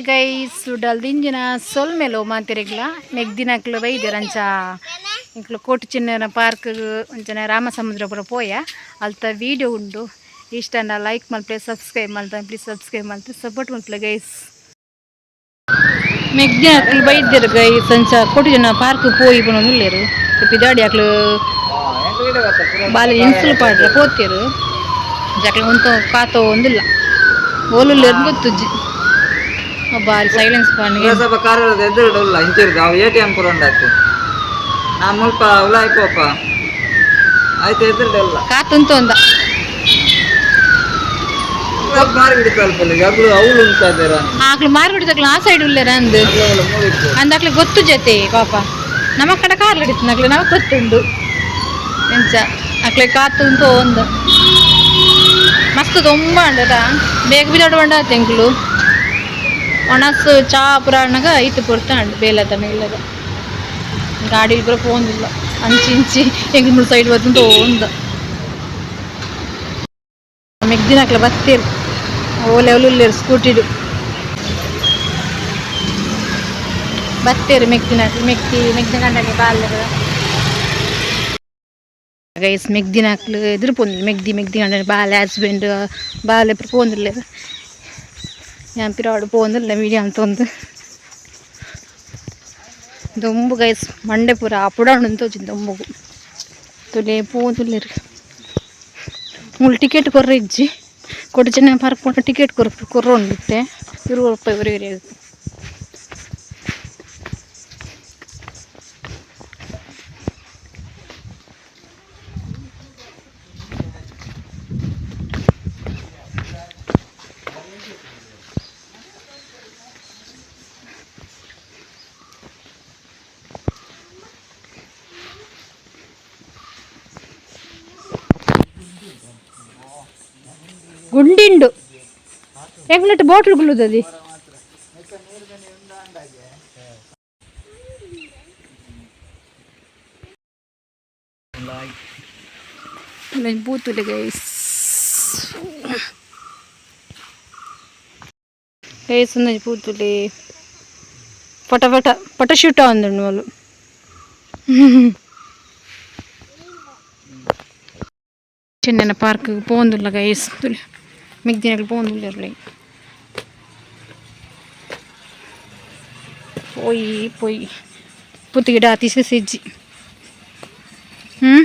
Guys ಉಡಲ್ ದಿಂಜಿನ ಸೊಲ್ಮೆಲು ಮಾತೆರೆಗ್ಲ ಮೆಗ್ದಿನಕ್ಲು ಬೈದೆರ್ ಅಂಚ ಇಂಕ್ಲು ಕೋಟಿ ಚಿನ್ನನ ಪಾರ್ಕ್ ಅಂಚನೆ ರಾಮಸಮುದ್ರ ಪೂರ ಪೋಯ ಅಲ್ತ ವೀಡಿಯೋ ಉಂಡು. ಇಷ್ಟ ಲೈಕ್ ಮಲ್ಪಲೆ, ಸಬ್ಸ್ಕ್ರೈಬ್ ಮಲ್ತ, ಪ್ಲೀಸ್ ಸಬ್ಸ್ಕ್ರೈಬ್ ಮಲ್ತ ಸಪೋರ್ಟ್ ಮಲ್ಪಲೆ ಗೈಸ್. ಮೆಗ್ದಿನಕ್ಲು ಬೈದೆರ್ ಗೈಸ್, ಅಂಚ ಕೋಟಿ ಜನ ಪಾರ್ಕ್ ಪೋಯಿ ಪನೊಂದುಲ್ಲೆರ್. ಪಿದಾಡಿ ಅಕ್ಲು ಬಾಲೆ ಇನ್ಸುಲು ಪಾಡ್ರ ಪೋತೆರ್. ಜಕ್ಲೆ ಉಂತ ಕಾತೊಂದುಲ್ಲ, ಓಲುಲ್ಲೆರ್ ಗೊತ್ತುಜ್ಜಿ. ಬಾರಿ ಸೈಲೆನ್ಸ್ ಪಾಡ್ನ. ಸ್ವಲ್ಪ ಕಾರದ ಎದುರುಡು ಉಲ್ಲ ಇಂಚಿರ್ದು ಅವು ಎಟಿಎಂ ಪೂರ ಉಂಡಾತು. ನಾ ಮುಲ್ಪ ಉಲಾಯಿ ಪೋಪ ಆಯ್ತು, ಎದುರುಡು ಉಲ್ಲ. ಕಾತುಂತ. ಮಾರ್ಗಿಡಿ ತಲುಪಲ್ಲ ಅಗ್ಲು ಅವ್ಲು ಉಂಟಾದೇರ. ಆಕ್ಲು ಮಾರ್ಬಿಡಿದಕ್ಲು ಆ ಸೈಡ್ ಉಲ್ಲೆರ ಅಂದ್. ಮೂಡಿತ್ತು. ಅಂದ್ ಅಕ್ಲೆ ಗೊತ್ತು ಜೊತೆ ಪಾಪ. ನಮ್ಮ ಕಡೆ ಕಾರ್ ಹಿಡಿತು ಅಕ್ಲೆ, ನಮಕ್ ಗೊತ್ತುಂಡು ಎಂಚ ಅಕ್ಲೆ ಕಾತುಂತ ಒಂದು. ಮಸ್ತ್ ತುಂಬ ಉಂಡದ, ಬೇಗ ಬಿದಾಡು ಬಂಡ ಎಂಕ್ಲು. ಒಣಸು ಚಾ ಪುರ ಅಣ್ಣಗ ಇತ್ತು ಪೊರ್ತಾಂಡ್ ಬೇಲದ ಇಲ್ಲದ ಗಾಡಿಲಿ ಪೂರ ಪೋಂದಿಲ್ಲ. ಅಂಚಿ ಇಂಚಿ ಎಂಕ್ಲು ಮೂರು ಸೈಡ್ ಬತ್ತಂತ ಒಂದ. ಮೆಗ್ದಿನಕ್ಲೆ ಬತ್ತೀರ್, ಓಲೆ ಉಲ್ಲೇರು. ಸ್ಕೂಟಿಡು ಬತ್ತೇರು ಮೆಗ್ದಿನಕ್ಲು. ಮೆಗ್ದಿ ಮೆಗ್ದಿನ ಗಂಡನೆ ಬಾಲ್ಯದ ಗೈಸ್. ಮೆಗ್ದಿನಕ್ಲು ಎದುರು ಪೋಂದಿಲ್ಲ. ಮೆಗ್ದಿ ಮೆಗ್ದಿ ಗಂಡನೆ ಬಾಲೆ ಹಸ್ಬೆಂಡ್ ಬಾಲೆ ಪೂರ ಪೋಂದಿಲ್ಲ. ಯಾನ್ ಪಿರಾಡು ಪೋಂದಿಲ್ಲ ವೀಡಿಯೋ ಅಂತ ಒಂದು ದೊಂಬು ಗೈಸ್, ಮಂಡೆ ಪೂರ ಪುಡಾಂಡು ತೋಜಿಂದು ದೊಂಬುಗು. ತುಲೆ ಪೋಂದುಲ್ಲೆರ್. ಮೂಲು ಟಿಕೆಟ್ ಕೊರ್ರೆ ಇಜ್ಜಿ. ಕೋಟಿ ಚೆನ್ನಯ ಪಾರ್ಕ್ ಪೋಂಡ ಟಿಕೆಟ್ ಕೊರ್ ಕೊರೊಂದಿತ್ತೆ, 20 ರೂಪಾಯಿ ಒರಿ. ಗುಂಡಿಂಡು ಎಂಗ್ಲಟ್ ಬೋಟ್ಲು ಕುಲ್ಲುದದಿ. ಪೂತುಲೆ ಗೈಸ್. ಗೈಸ್, ಒಂದೊಂಜಿ ಪೂತುಲೆ ಪಟ ಪಟ ಪಟ ಶೂಟ್ ಆವೊಂದುಂಡು ಮೂಲು. ಚೆನ್ನನ ಪಾರ್ಕ್ ಪೋವೊಂದುಲ್ಲ ಗೈಸ್. ತುಲೆ ಮೆಗ್ದಿನಕುಲು ಪೋವೊಂದುಲ್ಲೆರ್. ಪೋಯಿ ಪೋಯಿ ಪುತ್ತಿಗಿಡ ಆತಿಸೆ ಇಜ್ಜಿ. ಹ್ಞೂ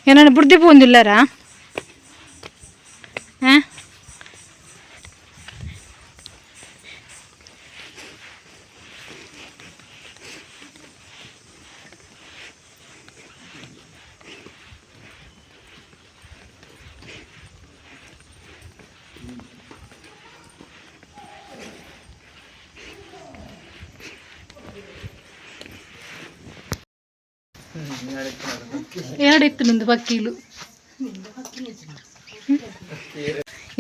ಏನಾನ ಬುಡ್ದಿ ಪೋವೊಂದುಲ್ಲಾರಾ? ಹಾಂ, ಎರಡು ಇತ್ತು ಬಕ್ಕೀಲು.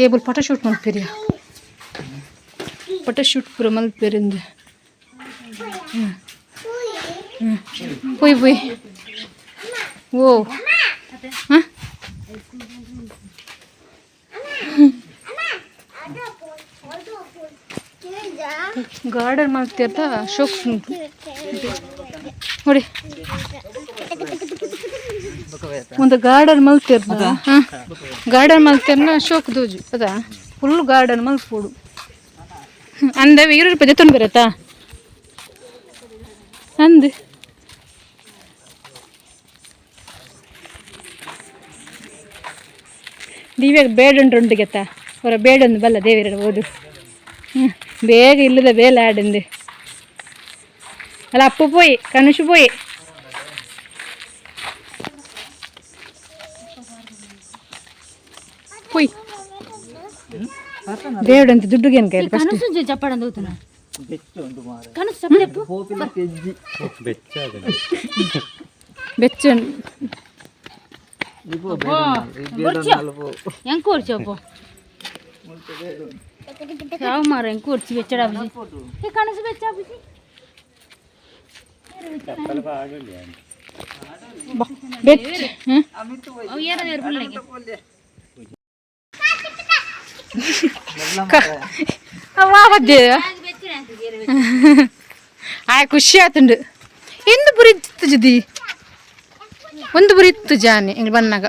ಏಬಲ್ ಫೋಟೋ ಶೂಟ್ ಮಲ್ಪೆರಿಯ, ಫೋಟೋ ಶೂಟ್ ಪೂರ ಮಲ್ಪೆರಿಂದು. ಪೋಯ್ ಪೋಯ್. ಓ ಹಾಂ, ಗಾರ್ಡನ್ ಮಾಡ್ತಿರ್ತ ಶೋಕ್ ನೋಡಿ. ಒಂದು ಗಾರ್ಡನ್ ಮಲ್ತಿರ್ದ, ಗಾರ್ಡನ್ ಮಲ್ತಿರ್ನ ಶೋಕ್ ದೋಜು ಅದ. ಫುಲ್ ಗಾರ್ಡನ್ ಮಲ್ಪೋಡು ಅಂದ 20 ರೂಪಾಯಿ ಜೊತೆ ಬರತ್ತಾ ಅಂದ್. ದಿವ್ಯಾಗ ಬೇಡ ಉಂಟು ಗೆತ್ತ ಅವರ ಬೇಡೊಂದು ಬಲ್ಲ ದೇವಿರ ಓದು. ಹ್ಞೂ ಬೇಗ ಇಲ್ಲದ ಬೇಲೆ ಆಡಂದು ಅಲ್ಲ. ಅಪ್ಪು ಪೋಯಿ, ಕನುಷು ಪೋಯಿ ಪೋಯ್. దేవుడు ದುಡ್ಡುಗೆ ಏನು ಕೈಲಿ ಫಸ್ಟ್. ಬೆಚ್ಚ. ಎಂಕೋರ್ಚಪ್ಪ ಯಾವ ಮಾರ ಎಂಕೋರ್ಚಿ ಬೆಚ್ಚಡ ಬುಜಿ. ಈ ಕನಸು ಬೆಚ್ಚ ಬುಜಿ. ಬೆಚ್ಚ. ವಾ ಬದ್ದೆ ಆಯ್ ಖುಷಿ ಆತುಂಡು. ಎಂದು ಪುರಿ ಇತ್ತು ಜಿದಿ, ಒಂದು ಪುರಿ ಇತ್ತು ಜಾನೆ ಇಂಗ್ ಬನ್ನಾಗ.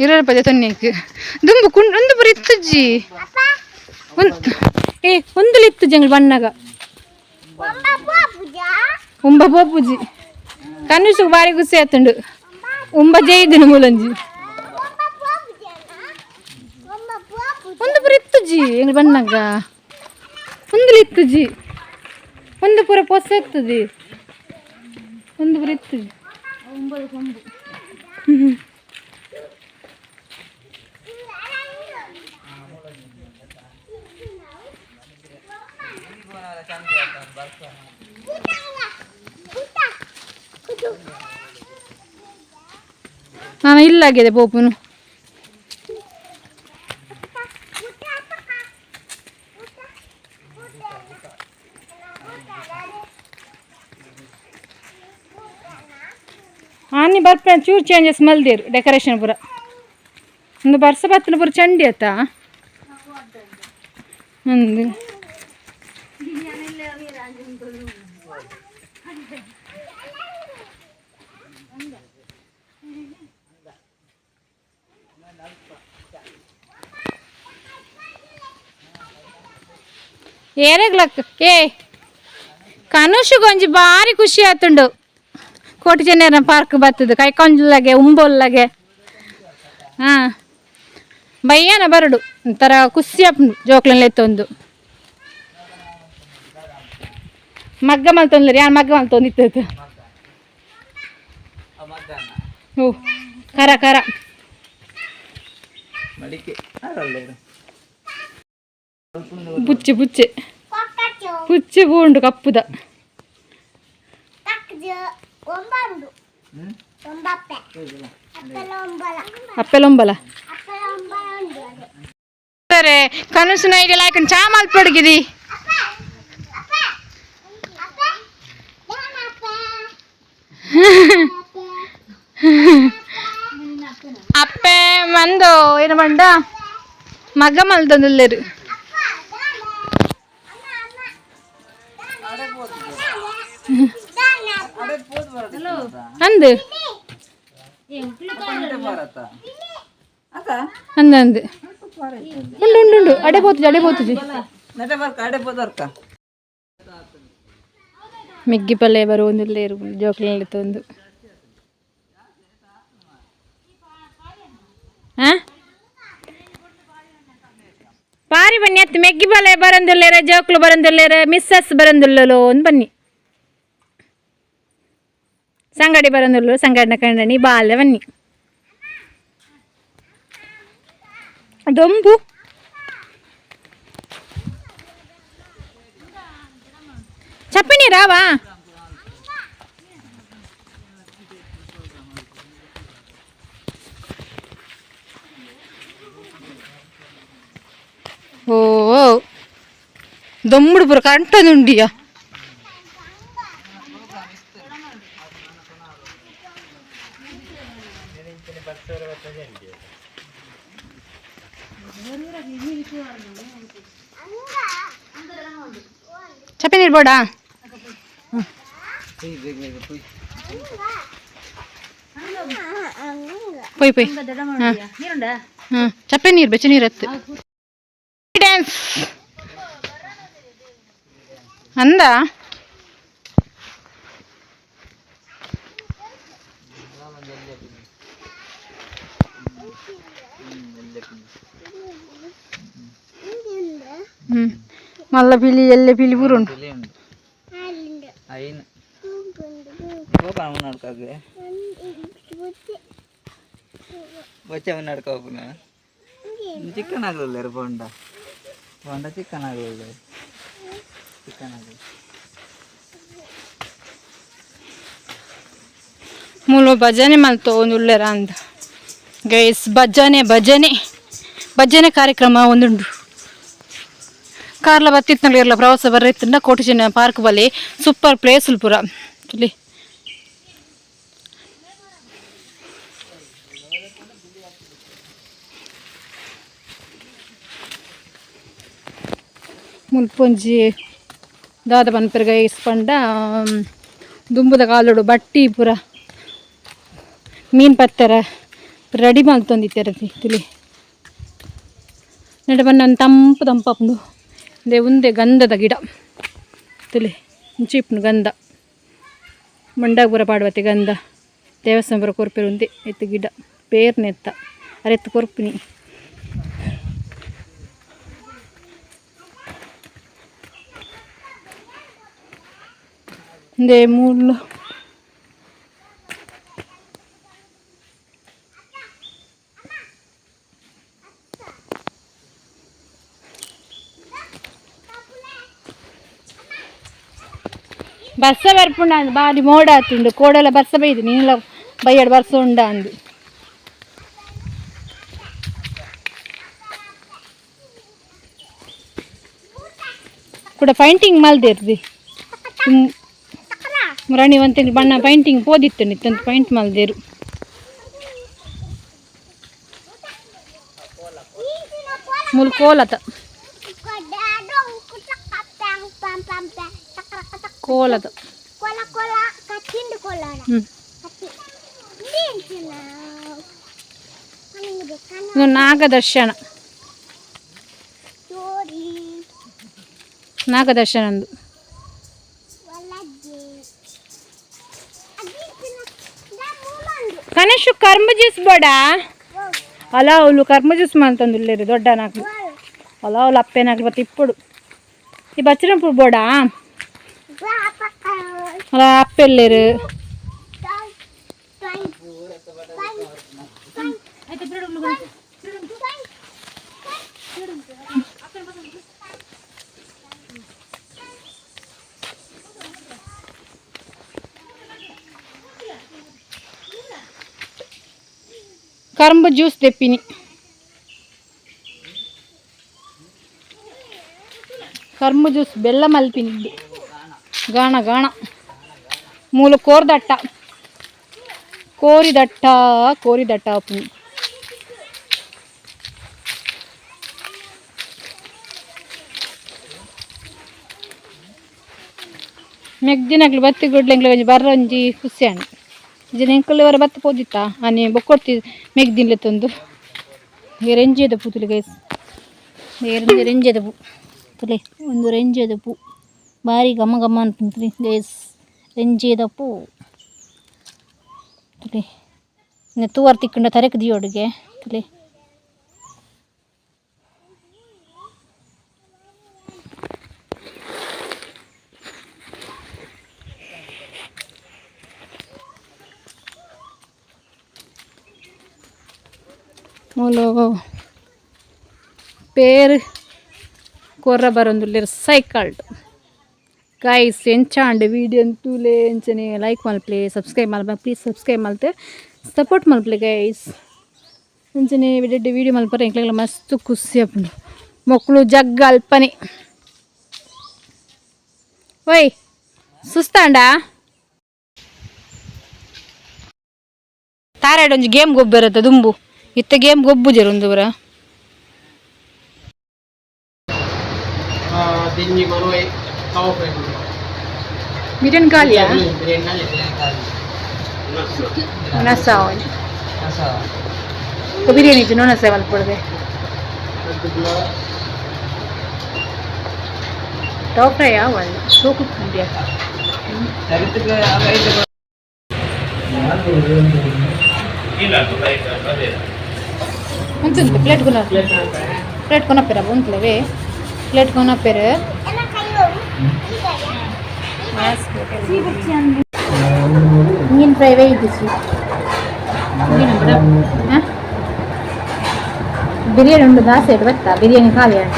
ಇರೋ ಪದ ತೊನ್ನೆಕ್ ದುಂಬು ಕುಂಡ್ ಒಂದು ಪುರಿ ಇತ್ತುಜ್ಜಿ. ಒಂದು ಏ ಒಂದುಲಿ ಇತ್ತು ಜಂಗ್ಲ್ ಬಣ್ಣಗ. ಉಂಬ ಪೋಪುಜಿ ಕನುಷು ಬಾರಿ ಖುಷಿ ಆತುಂಡು. ಉಂಬ ಜೈದಿನ ಮೂಲಂಜಿ ಒಂದು ಪುರ ಇತ್ತುಜಿ ಎಂಗ್ಲು ಬಣ್ಣಗ. ಒಂದುಲಿ ಇತ್ತುಜಿ, ಒಂದು ಪೂರ ಪೊಸ ಇತ್ತುಜಿ, ಒಂದು ಪೂರ ಇತ್ತುಜಿ. ಹ್ಮ್. ನಾನು ಇಲ್ಲಾಗಿದೆ ಪೋಪುನು. ಆನಿ ಬರ್ಪೆ ಚೂರು ಚೇಂಜಸ್ ಮಲ್ದೇರು ಡೆಕೋರೇಷನ್ ಪೂರ. ಒಂದು ಬರ್ಸ ಬತ್ತಿನ ಪೂರ ಚಂಡಿ ಆತ ಒಂದು. ಏರೆಗ್ಲಕ್ ಏ ಕನುಷುಗೊಂಜಿ ಬಾರಿ ಖುಷಿ ಆತುಂಡು. ಕೋಟಿ ಚೆನ್ನರ ಪಾರ್ಕ್ ಬರ್ತದೆ ಕೈಕೊಂಜಲಾಗೆ ಉಂಬೊಲ್ಲಾಗೆ. ಹಾಂ, ಬಯ್ಯನ ಬರಡು ಒಂಥರ ಖುಷಿ ಆಪುಂಡು ಜೋಕ್ಲೆಲ್ಲ ಎತ್ತೊಂದು. ಮಗ್ಗ ಮಲ್ತೊಂದ್ರಿ ಯಾನ್ ಮಗ್ಗ ಮಲ್ತೊಂದಿತ್ತು. ಓ ಕರ ಕರ. ಮಡಿಕೆ ಅರಲ್ಲೇರು. ಪುಚ್ಚೆ ಪುಚ್ಚೆ ಪುಚ್ಚೆ ಪೂಂಡು ಕಪ್ಪುದ. ಅಪ್ಪೆಲೊಂಬಲ ಸరే ಕನಸು ನೈಗೆ ಲಾಯ್ಕನ್ ಚಾ ಮಲ್ಪೊಡುಗಿದಿ. ಅಪ್ಪೆ ಮಂದು ಏನು ಬಂಡ ಮಗ್ಗ ಮಲ್ತೊಂದುಲ್ಲೆರು. ಅಂದು ಅತ್ತ. ಅಂದ ಅಂದು ಉಂಡು ಉಂಡು ಉಂಡು ಅಡೆ ಪೋತುಜಿ, ಅಡೆ ಪೋತುಜಿ. ನಟ ಬರ್ಕ ಅಡೆ ಪೋದರ್ಕ. ಮೆಗ್ಗಿ ಪಲ್ಲೆ ಬರುವೊಂದುಲ್ಲೇರು ಜೋಕ್ಲೆಲ್ಲ ತೊಂದು. ಆ ಪಾರಿ ಬನ್ನಿ ಅತ್ತು. ಮೆಗ್ಗಿ ಪಲ್ಲೆ ಬರಂದುಲ್ಲೇರ, ಜೋಕ್ಲು ಬರಂದುಲ್ಲೇರ, ಮಿಸ್ಸಸ್ ಬರಂದುಲ್ಲೋ ಅಂದ್ ಬನ್ನಿ. ಸಂಗಡಿ ಬರಂದುಲ್ಲು, ಸಂಗಡಿನ ಕಂಡಣಿ ಬಾಲ್ಯ ಬನ್ನಿ. ದೊಂಬು ಚಪ್ಪಿ ನೀರಾವಾ. ಓ ದೊಂಬುಡು ಪೂರ ಕಂಟದುಂಡಿಯ. ಚಪ್ಪಿ ನೀರು ಬೋಡಾ. ಪುಯ್ ಬೇಗ ಬೇಗ ಪುಯ್. ಪೊಯ್ ಪೊಯ್. ಹಾಂ ಹಾಂ, ಚಪ್ಪೆ ನೀರು ಬೆಚ್ಚ ನೀರು ಹತ್ತು. ಡ್ಯಾನ್ಸ್ ಅಂದ. ಹ್ಞೂ, ಮಲ್ಲ ಪಿಲಿ ಎಲ್ಲೆ ಪಿಲಿ ಪೂರ ಉಂಟು. ಪಿಲಿ ಉಂಡು ಐನು ಪೋಪ ನಡ್ಕಾಗೆ ಬಚ್ಚ ನಡ್ಕ ಹೋಗುನ. ಚಿಕ್ಕನ್ ಆಗಲಿಲ್ಲ ಬೋಂಡ ಬೋಂಡ ಚಿಕ್ಕನ್ ಆಗಲಿಲ್ಲ ಚಿಕ್ಕನ್ ಆಗಲಿ. ಮೂಲು ಭಜನೆ ಮಲ್ತೊಂದುಲ್ಲೆರ ಅಂದ್ ಗೈಸ್. ಭಜನೆ ಭಜನೆ ಭಜನೆ ಕಾರ್ಯಕ್ರಮ ಒಂದುಂಡು. ಕಾರ್ಲ ಬತ್ತಿತ್ನಲ್ಲ ಪ್ರವಾಸ ಬರ್ರೈತಂಡ ಕೋಟಿ ಚೆನ್ನಯ ಪಾರ್ಕ್ ಬಲ್ಲಿ ಸೂಪರ್ ಪ್ಲೇಸ್ ಪೂರ ಇಲ್ಲಿ. ಮುಲ್ಪೊಂಜಿ ದಾದ ಪನ್ಪೆರ್ ಗೈಸ್ ಪಂಡ ದುಂಬುದ ಕಾಲೋಡು ಬಟ್ಟಿ ಪೂರ ಮೀನ್ ಪತ್ತೆರ ರೆಡಿ ಮಲ್ತೊಂದಿತ್ತೆರ್ ತುಲಿ. ನೆಟ ಬನ್ನ ತಂಪು ತಂಪಾಪುಂಡು. ಉಂದೆ ಉಂದೆ ಗಂಧದ ಗಿಡ ತುಲಿ, ಇಂಚಿ ಇಪ್ಪುಂಡು ಗಂಧ. ಮಂಡಾಗ್ ಪೂರ ಪಾಡುವತ್ತೆ ಗಂಧ, ದೇವಸ್ಥಾನ ಪೂರ ಕೊರ್ಪೆರ್. ಉಂದೆ ಇತ್ತು ಗಿಡ ಪೇರ್ನೆತ್ತ ಅರೆತ್ತು ಕೊರ್ಪಿನಿ. ಉಂದೆ ಮೂಲು ಬರ್ಸ ಬರ್ಪುಂಡ ಅಂದ್, ಬಾರಿ ಮೋಡ ಆತುಂಡು. ಕೋಡೆಲ ಬರ್ಸ ಬೈದು, ನೀಲ ಬಯ್ಯಡ್ ಬರ್ಸ ಉಂಡ ಅಂದು. ಕೂಡ ಪೈಂಟಿಂಗ್ ಮಲ್ದೇರ್ದಿ ರಾಣಿ. ಒಂದು ತಿಂಗಳು ಬಣ್ಣ ಪೈಂಟಿಂಗ್ ಪೋದಿತ್ತು ನಿತ್ತಂತ ಪೈಂಟ್ ಮಲ್ದೇರು. ಮುಲ್ ಕೋಲತ ಕೋಲದ. ಇದು ನಾಗದರ್ಶನ, ನಾಗದರ್ಶನ ಅಂದು. ಕನಶು ಕರ್ಮ ಜ್ಯೂಸ್ ಬೋಡ ಅಲ್ಲ, ಅವಳು ಕರ್ಮ ಜ್ಯೂಸ್ ಮಲ್ತೊಂದುಲ್ಲೆರ್ ದೊಡ್ಡ ನಾಕು. ಅಲ್ಲ, ಅವಳು ಅಪ್ಪೇನಾಗ್ಲು ಬತ್ತ ಇಪ್ಪೊಡು. ಈ ಬಚ್ಚನಪು ಬೋಡ ಅಲ್ಲ, ಅಪ್ಪೆಲ್ಲೇರು. ಕರಂಬು ಜ್ಯೂಸ್ ದೆಪ್ಪಿನಿ. ಕರ್ಮು ಜ್ಯೂಸ್ ಬೆಲ್ಲ ಮಲ್ಪಿನಿ. ಗಾಣ ಗಾಣ ಮೂಲು ಕೋರ್ದಟ್ಟ, ಕೋರಿದಟ್ಟ, ಕೋರಿದಟ್ಟ ಆಪುನಿ. ಮೆಗ್ದಿನಕ್ಲು ಬತ್ತಿ ಗುಡ್ಲೆಂಗ್ಲ ಒಂಜಿ ಬರ್ರ ಒಂಜಿ ಖುಷಿ ಆಂಡ್. ಇಜ್ಜಿಂಡ ಎಂಕುಲು ವರ ಬತ್ತಿ ಪೋದಿತ್ತ ಆನಿ ಬೊಕ್ಕೊರ್ತಿ ಮೆಗ್ದಿನ್ಲೆತ್ತೊಂದು. ರೆಂಜೆದ ಪೂ ತುಲೆ ಗೈಸ್, ರೆಂಜೆ ರೆಂಜೆದ ಪೂ ತುಲೆ. ಒಂದು ರೆಂಜೆದ ಪೂ ಬಾರಿ ಘಮ ಘಮ ಅನ್ಪುಂಡು ಗೈಸ್. ರೆಂಜೆದ ಪೂ ತುಲೆ. ತೂವರ್ ತಿಕ್ಕುಂಡ ತರೆಕ್ ದಿಯೋಡುಗೆ ತುಲೆ. ಮೂಲು ಪೇರ್ ಕೊರ್ರ ಬರೊಂದುಲ್ಲೆರ್ ಸೈಕಲ್ಡ್. ಗೈಸ್, ಎಂಚಾಂಡ್ ವೀಡಿಯೋ ತೂಲೆ. ಅಂಚನೆ ಲೈಕ್ ಮಲ್ಪಲೆ, ಸಬ್ಸ್ಕ್ರೈಬ್ ಮಲ್ಪ. ಪ್ಲೀಸ್ ಸಬ್ಸ್ಕ್ರೈಬ್ ಮಲ್ತೆ ಸಪೋರ್ಟ್ ಮಲ್ಪಲೆ ಗೈಸ್. ಅಂಚನೆ ವಿಡಿಯೋ ವೀಡಿಯೋ ಮಲ್ಪರೆ ಎಂಕ್ಲೆಗ್ಲ ಮಸ್ತ್ ಖುಷಿ ಆಪುಂಡು. ಮೊಕ್ಕಳು ಜಗ್ಗ ಅಲ್ಪನೆ. ಓಯ್, ಸುಸ್ತಾಂಡ? ತಾರಾಡ್ ಒಂಜಿ ಗೇಮ್ ಗೊಬ್ಬರತ್ತ ದುಂಬು ಇತ್ತೆ ಗೇಮ್ ಗೊಬ್ಬುಜೆರ್ ಉಂದು ಪೂರ. ದಿಂಜಿ ಕೊರುವೈ ತವ. ಬಿರಿಯಾನಿ ಖಾಲಿಯಾ? ಬಿರಿಯಾನಿ. ನಸ ಬಿರಿಯಾನಿ ಇಜ್ಜಿ, ನೊಣಸೆ ಮಲ್ಪೊಡುಗೆ. ಟಾಪ್ ಫ್ರೈ ಆವಲ್ ಸೋಕು ಪುಂಡ್ಯ. ಚರಿತ್ರೆ ಐತೆ. ಉಂತುಂತು ಪ್ಲೇಟ್ ಕೊನ, ಪ್ಲೇಟ್ ಕೊನಪ್ಪೆರ ಉಂತ್ಲವೇ, ಪ್ಲೇಟ್ ಕೊನಪ್ಪೆರ್. ಮೀನ್ ಫ್ರೈ ವೇಯ್ದಿಸಿ. ಬಿರಿಯಾನಿ ಉಂಡು ಆಸೆ ಬತ್ತಾ, ಬಿರಿಯಾನಿ ಖಾಲಿ ಆಂಡ್.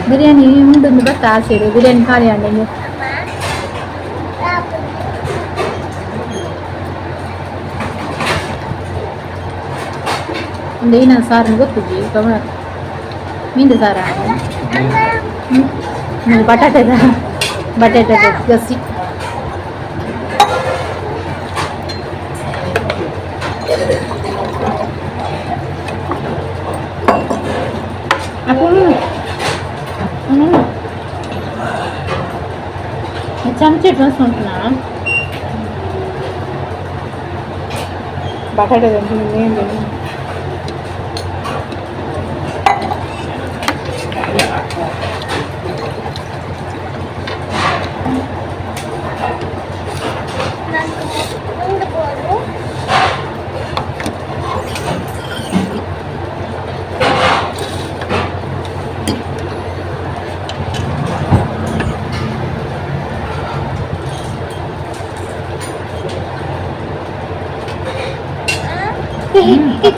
ಬಿರಿಯಾನಿ ಉಂಡು ಬತ್ತಾ ಆಸೆ, ಬಿರಿಯಾನಿ ಖಾಲಿ ಆಂಡ್. ಒಂದು ಏನ ಸಾರು ಗೊತ್ತಿದ್ದಿ ಕಮಲ. ಮೀನು ಸಾರ, ಬಟಾಟೆದ, ಬಟಾಟೆ ಗಸಿ. ಚಮಚ ಇಟ್ಕೊಂಡು. ಬಟಾಟೆ.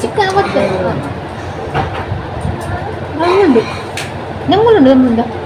ಚಿಕ್ಕ. ಉಂಡು, ನಮ್ಮುಂಡು, ನಮ್ಮುಂಡು.